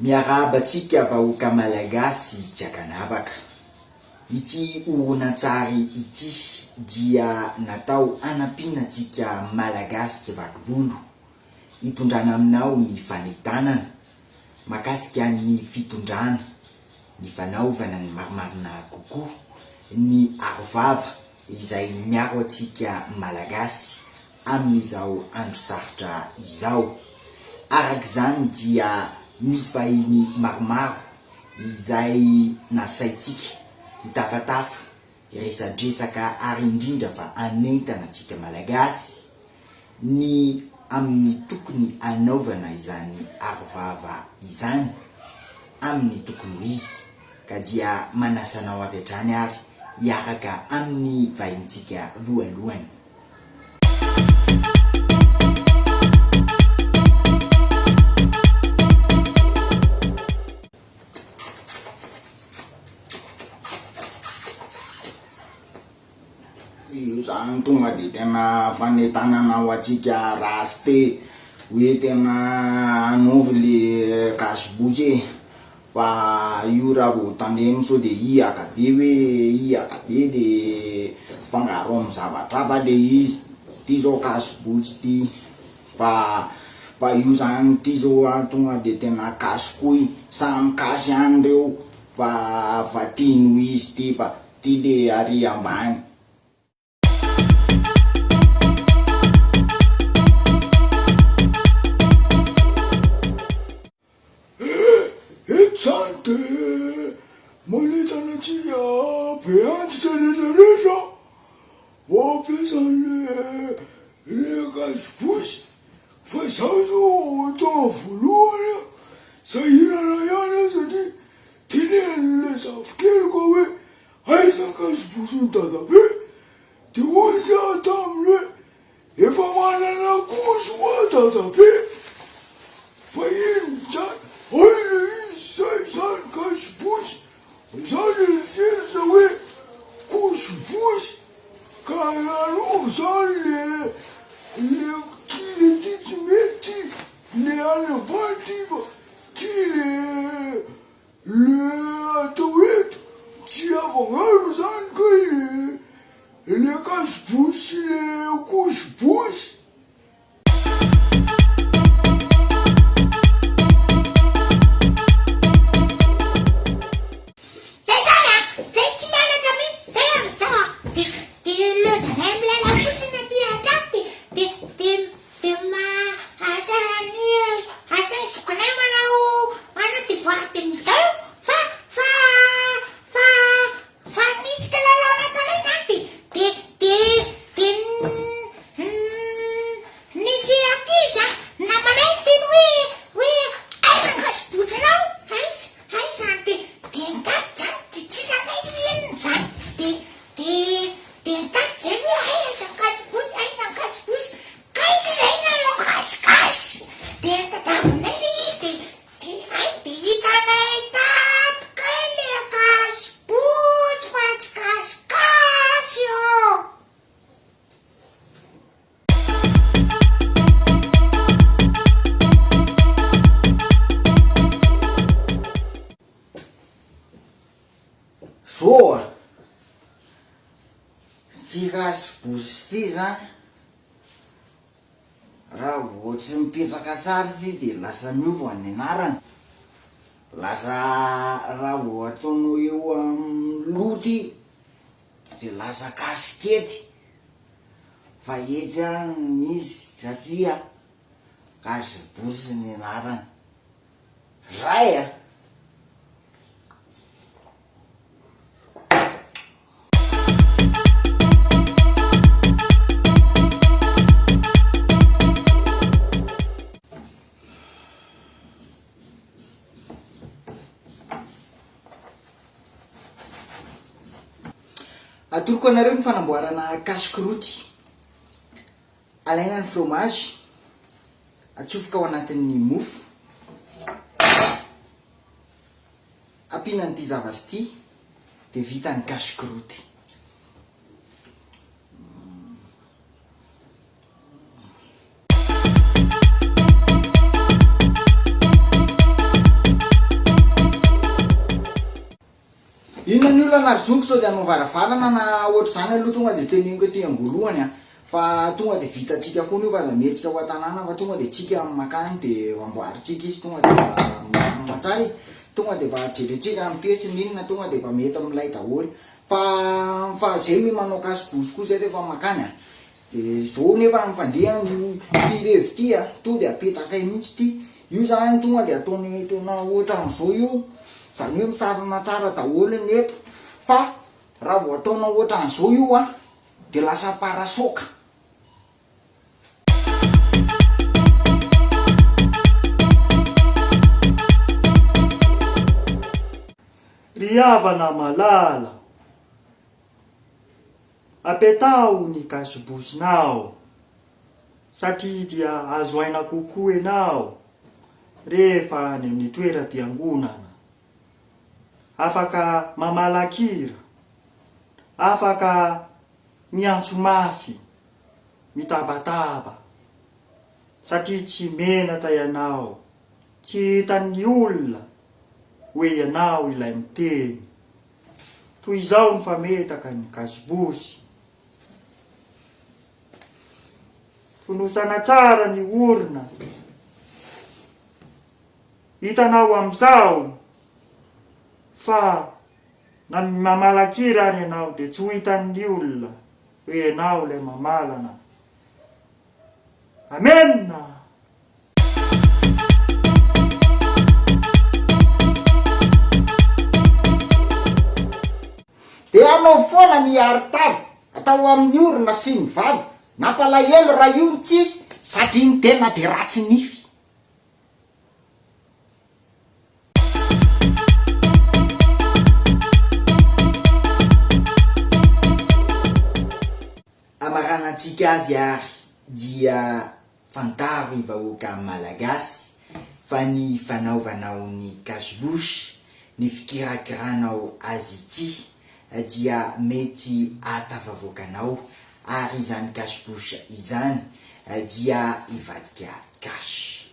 Miarahaba antsika vahoaka Malagasy tsy ankanavaka. Ity horonantsary ity dia natao hanampiana antsika Malagasy tsy vaky volo, hitondrana aminao ny fanentanana makasika ny fitondrana, ny fanaovana ny marimarina kokoa, ny arovava izay miaro antsika Malagasy amin'izao andro sarotra izao. Araka izany dia misy vahiny maromaro izay nasaintsika hitafatafa, hiresadresaka ary indrindra fa hanentana antsika Malagasy ny amin'ny tokony hanaovana izany arovava izany amin'ny tokony ho izy ka dia manasa anao avy hatrany ary hiaraka amin'ny vahintsika voalohany. Io zany tonga de tena fanentanana ho antsika raste hoe tena anaovy le cache bouche e, fa io raha vao tandremo sao de hiaka be hoe hiaka be de afangaro amin'ny zavatra hafa le izy, ty zao cache bouche ty fa fa io zany ty zao an tonga de tena cache couille, samy cache ihany reo fa fa ty no izy ty fa Ty le ary ambany. Eto zany de manentana antsika be antitra rehetra rehetra mampiasa anle le gazibozy fa zaho zao tonga voalohany a, sahirana ihany aho satria Tenenin'ilay zafikeliko aho hoe aiza ny gazibozin'i dadabe? Dia hoy izy aho taminy hoe efa manana kozy hoa dadabe fa inona izany? Hay ilay izy izay izany gazibozy, izaho nieritreritra hoe kozibozy ka aloha izany le le kile ty tsy mety le any ambany ty fa Ty le le atao eto tsy afangaro zany kay le le cache-bouche sy le couche-bouche. Zay zany a! Zay tsy mianatra mihitsy zay amin'izao a! De de lozanay milalao fotsiny aty an-trano de de de Dia ma asan'ny asan'ny zokinay manao manao devoir de maison fa fa fa fa nisy kilalao nataonay zany de de de de nisy ankizy an namanay niteny hoe hoe aiza ny gasybozinao aiza aiza de de nitady zany de tsy hitanay hoe inona zany de de de nitady zay hoe aiza ny gasybozy aiza ny gasybozy Kay zay nanao gasigasy de nitadiavinay le izy de de hay de hitanay tato kay le gasy botsy fa tsy gasigasy ô! Zo a! Ty gasy bozy ty zany raha vao tsy mipetraka tsara ity de lasa miova ny anarany, lasa raha vao ataonao eo amin'ny loha ty de lasa kasikety, fa eto ihany ny izy satria gasy bozy ny anarany, zay a! Atoroko anareo ny fanamboarana cache-croute. Alaina ny fromage, atsofoka ao anatin'ny mofo. Ampiana an'ity zavatra ity dia vita ny cache-croute. ny olana ry zoky sao dia hanao varavarana na ohatr'izany aloha tonga dia teneniko ety am-boalohany a. Fa tonga dia vitantsika foana io fa aza mihetsika ao an-tanàna fa tonga dia tsika makany dia amboarintsika izy tonga dia mba milamina tsara e. Tonga dia mba jerentsika ny piesy ny inona tonga dia mba mety milay daholo. Fa fa zay mi manao cache bouche koa zay rehefa makany a. Dia zao nefa ny fandehany io ity revy ity a, tonga dia apetakay mihitsy ity. Io zany tonga dia ataony tena ohatran'izao io, zany hoe misarona tsara daholo ny eto. Fa raha vao ataonao ohatran'izao io a, dia lasa parasoka. Ry havana malala, apetaho ny gazibozinao, satria dia azo aina kokoa ianao rehefa any amin'ny toeram-piangonana. Afaka mamalan-kira, afaka miantso mafy, mitabataba, satria tsy menatra ianao, tsy hitan'ny olona hoe ianao ilay miteny. Toy izao ny fametaka ny gazibosy. Fonosana tsara ny orona. Hitanao amin'izao fa na mamalan-kira ary ianao dia tsy ho hitan'ny olona hoe ianao ilay mamalana. Amena! Dia anao foana ny hiaro-tava, atao amin'ny orona sy ny vava, nampalahelo raha io ny tsisy, satria ny tena dia ratsy nify. Amaranantsika azy ary dia fantaro ry vahoaka Malagasy fa ny fanaovanao ny cache bouche, ny fikirakiranao azy ity dia mety ahatafavoaka anao ary izany cache bouche izany dia hivadika cash.